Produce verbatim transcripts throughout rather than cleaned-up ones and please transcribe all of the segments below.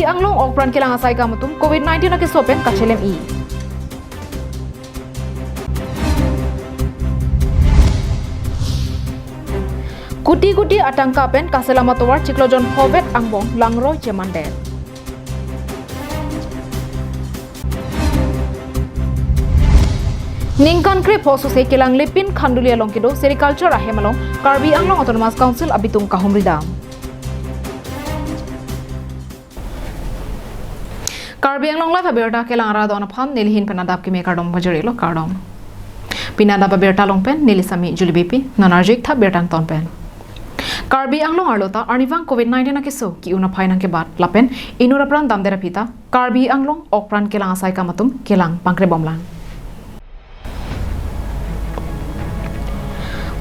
Anglong okpran kelang asai kam atum covid nineteen akeso pen kachelem-i. Kuti kuti atangka pen kaselam atovar chiklo jon phovet angbong langroi chemandet. Ningkan krepho sose kelang lepin Khanduli along kedo sericulture ahem along Karbi Anglong Autonomous Council abitung kahumri dam. Karbi Anglong Live abirta kelang arat don aphan nelihin pen adap keme kardom pajirilo, kardom. Pini adap abirta along pen neli Sami Julie Beypi, non arjik tha birta angton pen. Karbi Anglong arlo ta arnivang covid nineteen akeso ki-un aphai nangkebat lapen inut apran damdet aphi ta Karbi Anglong okpran kelang asai kam atum kelang pangkrebomlang.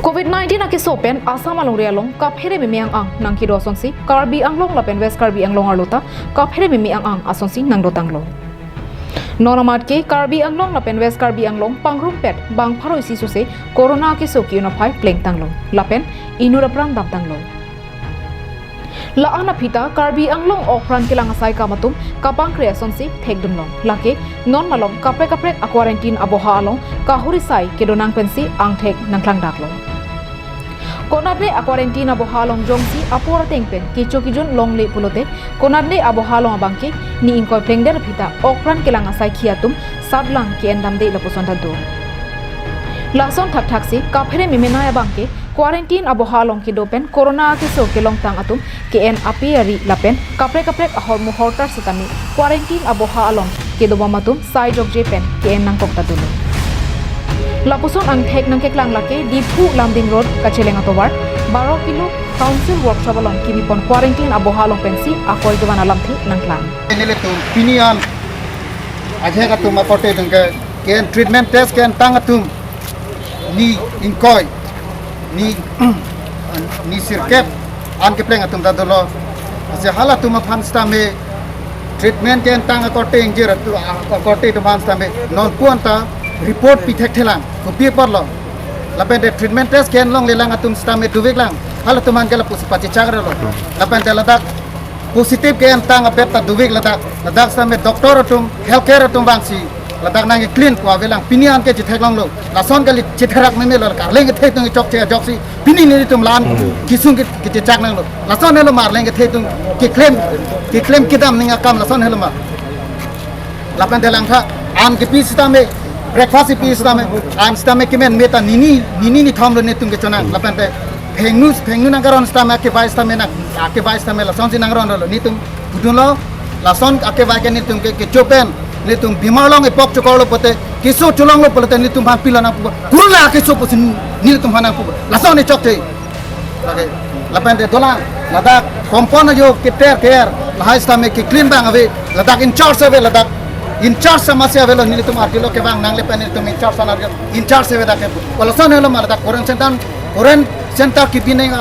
Covid nineteen akeso pen Assam alongri along kaphere meme ang-ang nangkedo asonsi Karbi Anglong lapen West Karbi Anglong arlo ta kaphere meme ang-ang asonsi nangdotanglo. Non amat ke Karbi Anglong lapen West Karbi Anglong pangrumpet bang pharo isi sose corona akeso ki-un aphai plengtanglo lapen inut apran damtanglo. La-an aphi ta Karbi Anglong okpran kelang asai kam atum kapangkre asonsi thekdunlong. Lake non malom kaprek kaprek a-quarantine aboha along kahuri sai kedonang pensi angthek nangklangdaklo. Konatne a-quarantine aboha along jongsi apor ateng pen kecho kejun longle pulote konatne aboha along abangke ni ingkoi plengdet aphi ta okpran kelang asai khi atum satlang ke-en damde lapuson ta do. Lason thakthak si kaphere meme nai abangke quarantine aboha along kedo pen corona akeso kelongtang atum ke-en ape ari lapen kaprek kaprek ahormu hortar setame quarantine aboha along kedobom atum sai jokje pen ke-en nangkok ta dolo. Lapuson angthek nangkeklang lake Diphu Lumding Road kacheleng atovar baro kilo Council Workshop along kibipon quarantine aboha along pensi akoi kevan alamthe nangklang. Nelitum pini an ajahak atum akorte atum ke, ke-en treatment test ke-entang atum ni ingkoi, ni, ni sirkep an kepleng atum ta dolo. Lasi halatum aphan setame treatment ke-entang akorte ingjir atu, akorte atum aphan setame non pu-an ta report pi thekthelang, kopi apotlo. Lapen te treatment test ke-en longlelang atum setame doviklang. Halatum aphan ke lapusi pachechakre lo. Lapen te ladak positive ke-entang abet ta dovik ladak. Ladak setame doctor atum, healthcare atum vangsi ladak nang clean ko avelang, pini an ke chetheklonglo. Lason kali chetherak memelo, arleng kethe atum chokche ajoksi pini nelitum la-an kesung ke, kechechaknanglo. Lason helo ma arleng kethe atum keklem, keklem kedam ning akam lason helo ma. Lapen te langtha an kepi setame, breakfast kepi setame, an setame kemen meta nini, nini nithom lo netum kechonang. Lapen te phengnu, phengnu nangkaron setame, akevai setame nang, akevai setame lasonsi nangronlo netum pudunlo. Lason akevai ke netum ke, kecho pen netum bimar along epok chokorlo pote, keso cholonglo pote netum aphan pilo nangpu, corona keso pusi netum aphan nangpu. Lason ne chokche. Lake, lapen te dolang, ladak kompon ajo keter ker, lahai setame ke-clean bang ave, ladak in charge ave, ladak in charge sama si avelo, nelitum artilo kevang nangle pen nelitum in charge sana in charge ave dak ke. Lason helo ma ladak quarantine center, quarantine center kebi neng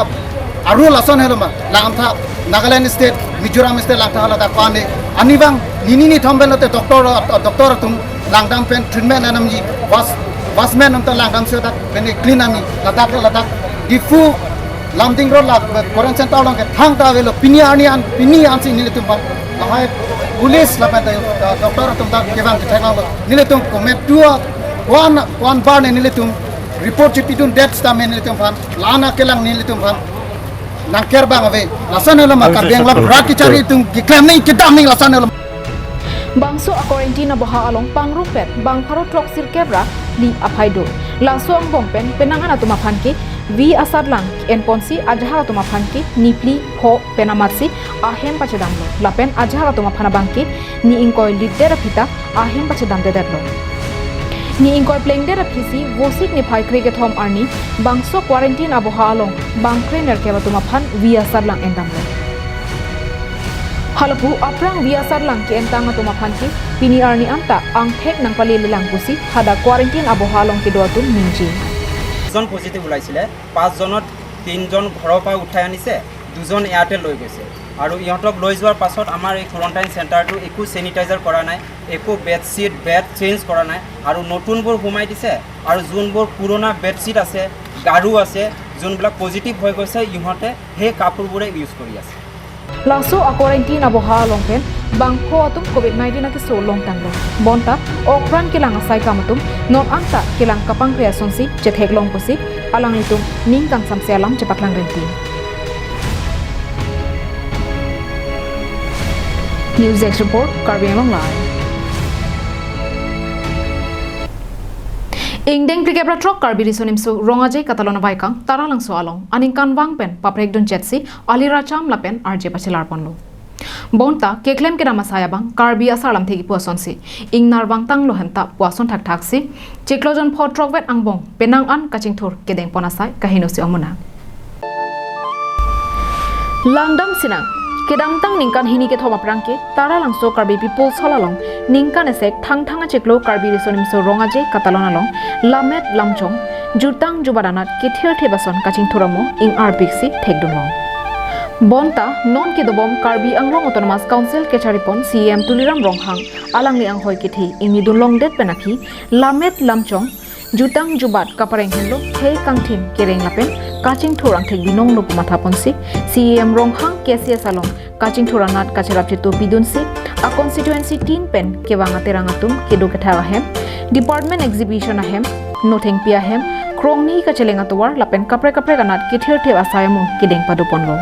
aru lason helo ma, langtha Nagaland State, Mizoram State langtha ladak pani, arnivang nini nithom pen lote doctor, doctor atum langdam pen treatment anamji, was, wasmen atum ta langdam si dak pen clean ami, ladak ladak Diphu Lumding Road la quarantine center along ke thangta avelo, pini arni an, pini ansi nelitum aphan lahai police lapen te, uh, doctor atum ta kevang chetheklonglo. Nelitum komat dua ko-an, ko-an bar ne nelitum report chepidundet setame nelitum aphan, la-an akelang nelitum aphan nangker bang ave. Lason helo ma Karbi Anglong rat kechari atum keklem ning kedam ning lason helo. Bangso a-quarantine aboha along pangrumpet bang pharo throk sirkep ra phli aphai do. Laso angbong pen penang an atum aphan ke vi asatlang enponsi ajahak atum aphan ke ni phli pho pen amatsi ahem pachedamlo. Lapen ajahak atum aphan abangke ni ingkoi litdet aphi ta ahem pachedamdedetlo. Ni ingkoi plengdet aphisi Vosik niphai kre kethom arni bangso quarantine aboha along bang krenerkep atum aphan vi asatlang endamlo. Halapu aphrang vi asatlang ke-entang atum aphan ke pini arni anta angthek nangpalelelang pusi hadak quarantine aboha along kedo atum ningje. জন পজিটিভ ওলাইছিলে, পাঁচজনত তিনিজন ঘৰৰ পৰা উঠাই আনিছে, দুজন ইয়াতে লৈ গৈছে। আৰু ইহঁতক লৈ যোৱাৰ পাছত আমাৰ এই কোৱাৰেণ্টাইন চেণ্টাৰটো একো ছেনিটাইজাৰ কৰা নাই, একো বেডশ্বীট বেড চেঞ্জ কৰা নাই। আৰু নতুনবোৰ সোমাই দিছে, আৰু যোনবোৰ পুৰণা বেডশ্বীট আছে, গাৰু আছে, যোনবিলাক পজিটিভ হৈ গৈছে, ইহঁতে সেই কাপোৰবোৰে ইউজ কৰি আছে। Laso a-quarantine aboha along pen bangpho atum covid nineteen akeso longtanglo. Bonta okpran kelang asaikam atum non anta kelang kapangkre asonsi chetheklong pusi alanglitum ning kangsamse alam chepaklang rinti. News Desk Report, Karbi Anglong Live. Ingdeng phlikep ra throk Karbi Riso Nimso Rong Aje Katalon abaikang Taralangso along aningkanvang pen paprekdun chetsi ali racham lapen arje pachelarponlo. Bonta keklem kedam asai abang Karbi asarlamthe kipu asonsi ingnar vangtanglo henta pu ason thakthaksi chiklo jon pho throkvet angbong penang an kachingthur kedengpon asai kaheno si ong muna. Langdam sinang, kedamtang ningkan hini kethom aphrang ke Taralangso Karbi People's Hall along ningkan esek Thangthang achiklo Karbi Riso Nimso Rong Aje Katalon along lammet lamchong jutang jubat anat kethirthip ason kachingthur amo ingarpiksi thekdunlong. Bonta non kedobom Karbi Anglong Autonomous Council kecharipon C E M Tuliram Ronghang alangli anghoi kethe ingnidunlongdet pen aphi lammet lamchong jutang jubat kapareng henlo khei kangthim kereng lapen kachingthur angthek binonglo pu mathaponsi C E M Ronghang K C S along kachingthur anat kacherap chetu pidunsi a constituency tin pen kevang aterang atum kedo kethak ahem, department exhibition ahem, nothengpi ahem, krongni kacheleng atovar lapen kaprek kaprek anat kethirthip asai amo kedeng padoponlo.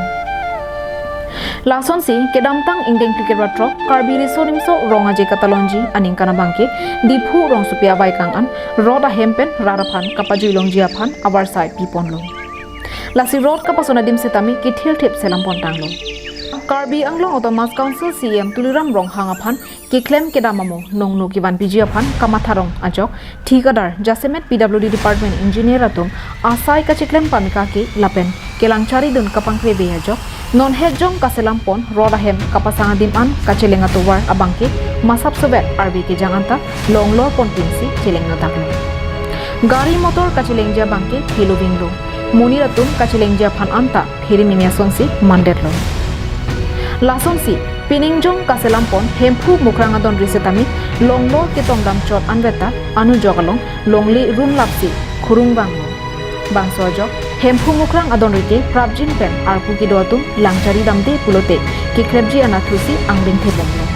Lasonsi kedamtang ingdeng phlikep ra throk Karbi Riso Nimso Rong Aje Katalonji aningkan abangke Diphu rongsopi abaikang an rot ahem pen rat aphan kapajuilongji aphan avarsai piponlo. Lasi rot kapason adim setame kethirthip selampontanglo. Karbi Anglong Autonomous Council C E M Tuliram Ronghang aphan keklem kedam amo nongno kevanpiji aphan kamatha rong ajok thikadar jasemet P W D department engineer atum asai kacheklem pamika ke lapen kelang charidun kapangkrebe ajok non hetjong kaselampon rot ahem kapasang adim an kacheleng atovar abangke masap sobet arve kejang anta longlorpon pinsi cheleng nataklo. Gari motor kachelengji abangke helovinglo. Monit atum kachelengji aphan anta phiri mimi asonsi mandetlo. Lasonsi pining jong kaselampon Hemphu Mukrang adonri setame longlor ketongdam chot anveta anujok along longle runlapsi khurung vanglo. Bangso ajok Hemphu Mukrang adonri ke prapjin pen arpu kedo atum lang charidamde pulote kekhrepji anatthusi angdengthebomlo.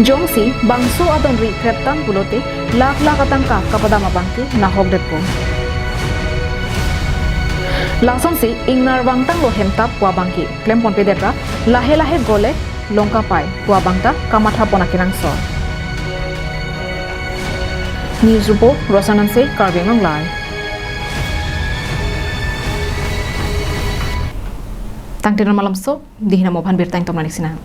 Jongsi bangso adonri kreptan pulote lakh lakh atangka kapadam abangke nahokdetpo. Lasonsi ingnar vangtanglo hemtap pu abangke klemponpedet ra lahe lahe gole longkapai pu abangta kamathapon akenangsot. News report, Rosananse, Karbi Anglong Live. Tangte non malamso, dihin amo aphan birta ingtonmani sinang.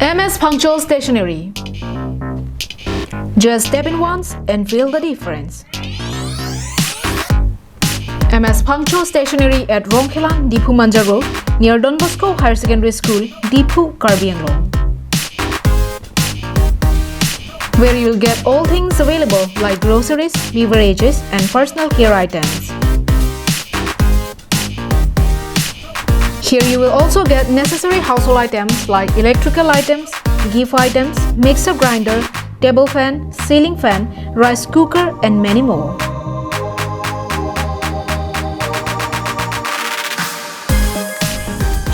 M S Phangcho Stationery. Just step in once and feel the difference. M S Phangcho Stationery at Rongkhelan, Diphu Manja Road, near Don Bosco Higher Secondary School, Diphu, Karbi Anglong. Where you'll get all things available like groceries, beverages, and personal care items. Here you will also get necessary household items like electrical items, gift items, mixer grinder, table fan, ceiling fan, rice cooker, and many more.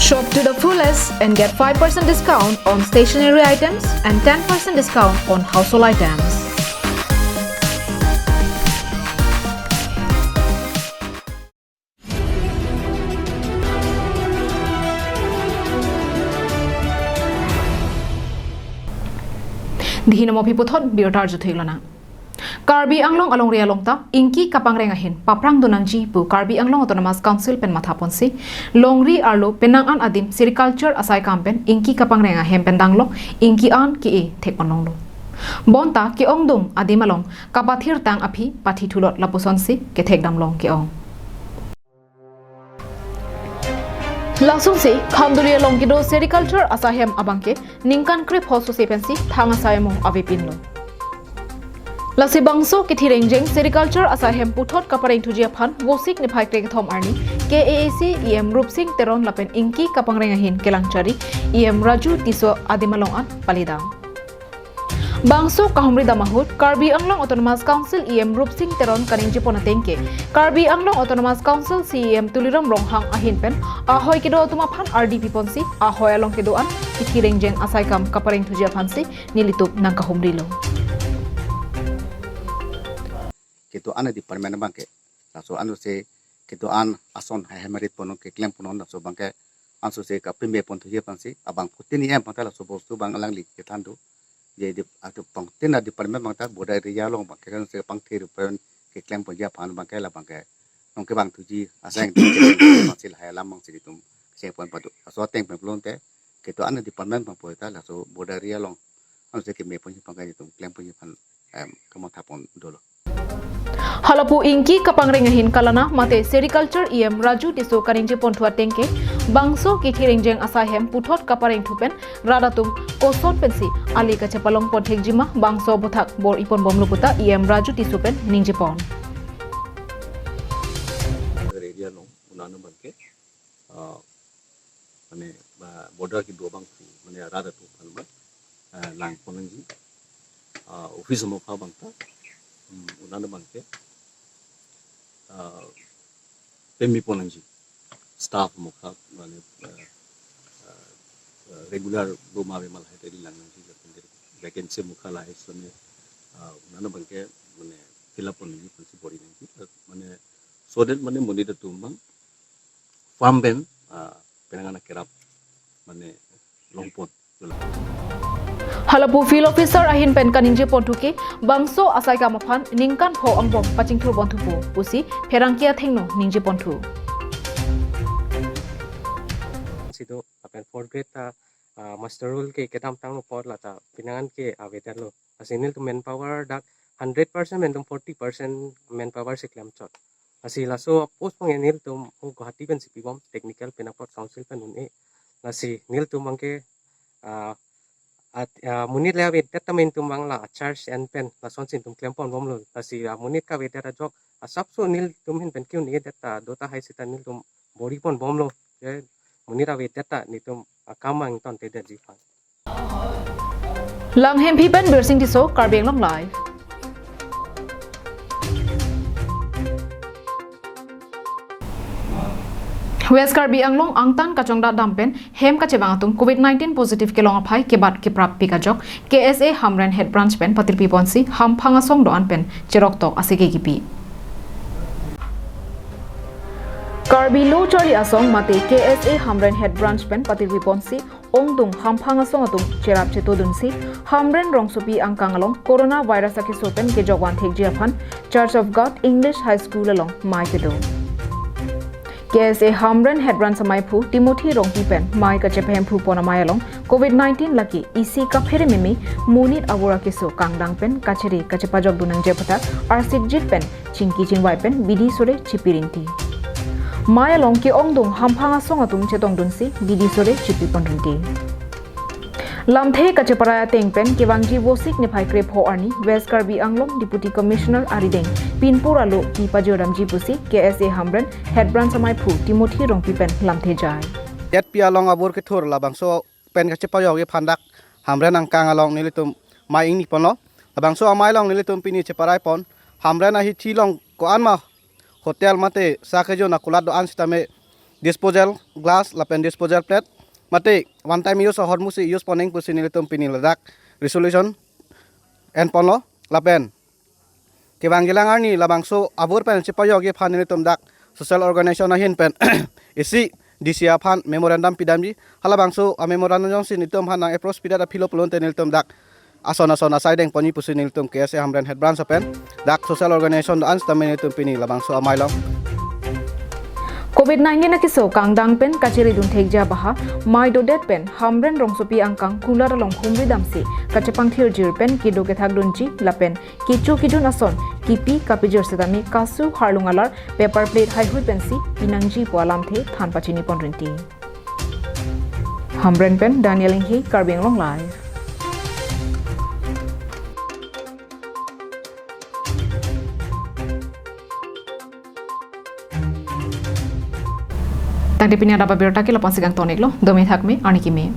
Shop to the fullest and get five percent discount on stationery items and ten percent discount on household items. Dihin amo aphi puthot birta arjuthek lonang. Karbi Anglong alongri along ta ingki kapangreng ahin paprangdun nangji pu Karbi Anglong Autonomous Council pen mathaponsi longri arlo penang an adim sericulture asai kam pen ingki kapangreng ahem pen danglo ingki an ke-e thekponlonglo. Bonta ke-ongdung adim along kapathirtang aphi pathithulot lapusonsi kethekdamlong ke-ong. Lasonsi Khanduli along kedo sericulture asai hem abangke ningkan krepho sose pensi thang asai amo avepinlo. Lasi bangso kethirengjeng sericulture asai hem puthot kaparengthuji aphan Vosik niphai krekethom arni K A A C E M Rupsing Teron lapen ingki kapangreng ahin kelangchari E M Raju Tisso adim along an palidam. Bangso kahumri dam ahut, Karbi Anglong Autonomous Council E M Rupsing Teron kaningjepon ateng ke, Karbi Anglong Autonomous Council C E M Tuliram Ronghang ahin pen ahoi kedo atum aphan ardi piponsi, ahoi along kedo-an kithi rengjeng asai kam kapareng thuji aphansi nelitum nangkahumrilo. Kedo-an department abangke, laso anose kedo-an ason hai hai merit ponlong keklem ponlong, laso abangke ansose kapeme pon thuji aphansi, abangphutin E M abangta laso bostu abang alangli kethan do. Je di atu pangtin a department abangta border area along abangke kan se pangthir pen keklem ponji aphan abangke labangke nong kevang thuji asai aphansi lahai alam abangsi nelitum chepon pado. Laso ateng pen pulote kedo-an department abangpo ta laso border area along anose keme ponji abangke nelitum klem ponji aphan em, kamatha pon dolo. Halapu ingki kapangreng ahin kalana mate Sericulture E M Raju Tisso kaningjeponthu ateng ke, bangso kithi rengjeng asai hem puthot kapareng thu pen rat atum koson pensi ale kachepalong ponthekji ma bangso aputhak bor-i ponbomlo puta E M Raju Tisso pen ningjepon. Area along unana abangke, ah, mane, ba, border kedo abangphu, mane rat atum aphan ma, ah, lang pon nangji, ah, office amokha abangta, hmm, unana abangke, ah, peme pon nangji, staff amokha, mane, ah, ah, regular lo ma ave ma lahai ta lang nangji, vacancy amokha lahai, so mane, ah, unana abangke, mane fill up pon nangji, pensi bor-i nangji, mane so that mane monit atum abang farm pen, ah, penang an kerap mane longpon. Halapu field officer ahin pen kaningjeponthu ke, bangso asai kam aphan ningkan pho angbong pachingthur ponthupo pusi pherangke athengno ningjeponthu. Si do lapen fourth grade ta, ah, muster roll ke kedamtang apot lata penang an ke avedetlo. Lasi nelitum manpower dak hundred percent pen nelitum forty percent manpower si klemchot. Lasi laso post abang nelitum o Guwahati pensi pibom, technical pen apot council pen un-e. Lasi nelitum abangke, ah, at, ah, monit le avedet tame nelitum abang la charge en pen lasonsi nelitum klem ponbomlo. Lasi, ah, monit kavedet ajok asapso nelitum ahin pen ke-un-edet ta do tahai seta nelitum bor-i ponbomlo. Je monit avedet ta nelitum akam abang tongtedetji aphan. Langhemphi pen Birsing Tisso, Karbi Anglong Live. West Karbi Anglong angtan kachongdat dam pen hem kachevang atum covid nineteen positive kelong aphai kebat keprap pik ajok K S A Hamren Head Branch pen patirpi ponsi hamphang asong do-an pen cheroktok asike kipi. Karbi Lo Charli Asong mate K S A Hamren Head Branch pen patirpi ponsi ongdung hamphang asong atum cherap chetodunsi Hamren rongsopi angkang along coronavirus akeso pen kejok vanthekji aphan Church of God English High School along mei kedo. K S A Hamren Head Branch amaiphu Timothy Rongpi pen mei kachepahemphu pon amei along covid nineteen lake isi kaphere meme monit avur akeso kangdang pen kachere kachepajokdun nangji aphuthak arsikjit pen chingki chingvai pen bidi sore chipi rinti. Mei along ke-ongdung hamphang asong atum chetongdunsi bidi sore chipi pon rinti. Lamthe kacheparai ateng pen kevangji Vosik niphai krepho arni West Karbi Anglong Deputy Commissioner arideng pinpur alo kipajor damji pusi K S A Hamren Head Branch amaiphu Timothy Rongpi pen lamthe jai. Yatpi along abur kethur labangso pen kachepajokji aphan dak Hamren angkang along nelitum mei ingni ponlo. Labangso amei along nelitum pini cheparai pon Hamren ahithi along ko-an ma hotel mate sa kejun akulat do-an sitame disposal glass lapen disposal plate mate one time use ahormusi use pon nang pusi nelitum pini ladak resolution en ponlo lapen kevangjilang arni labangso abur pen chepajokji aphan nelitum dak social organization ahin pen isi D C aphan memorandum pidamji. Halabangso a memorandum jongsi nelitum aphan nang approach pidet aphi lo pulote nelitum dak ason ason asai deng ponji pusi nelitum K S A Hamren Head Branch pen dak social organization do-an sitame nelitum pini labangso amei along. Covid nineteen akeso kangdang pen kacheredun thekji abaha mei dodet pen Hamren rongsopi angkang kulat along humri damsi kachepangthir jir pen kedo kethakdunji lapen kecho kejun ason kipi kapejir setame kasu harlung alar paper plate haihui pensi pinangji pu alamthe than pachini pon rinti. Hamren pen Daniel Inghi, Karbi Anglong Live. Tangte pini adap abirta ke lapu-an si kangton-iklo, dome thakme, arni keme.